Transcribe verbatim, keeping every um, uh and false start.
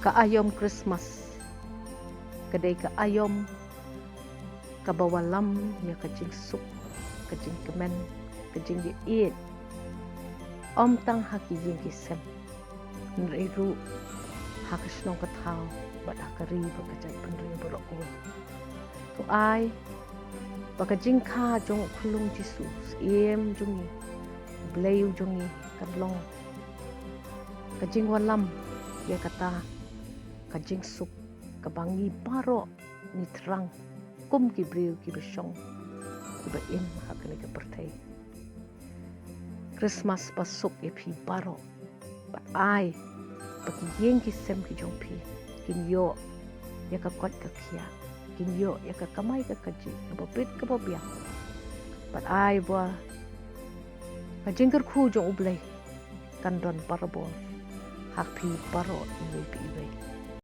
Ka aïom Christmas ka dei ka aïom kaba wallam ïa ka jingsuk, ka jingkmen, ka jingïaieit, ym tang ha ki ïing ki sem, hynrei ruh ha ka shnong ka thaw bad ha ka ri bad ka jaitbynriew baroh kawei. To ai ba ka jingkha jong u khyllung Jisu, Syiem jong ngi, Blei u jong ngi, kan long ka jingwallam ïa kata ka jingsuk kaba ngi baroh ngi thrang kum ki briew kiba shong, kiba im ha kane ka pyrthei. Christmas ba suk ïa phi baroh. Bad ai ba ki ïing ki sem ki jong phi kin ïoh ïa ka koit ka khiah, kin ïoh ïa ka kamai ka kajih kaba bit kaba biang. Bad ai ba ka jingkyrkhu jong U Blei kan don barabor ha phi baroh iwei pa iwei.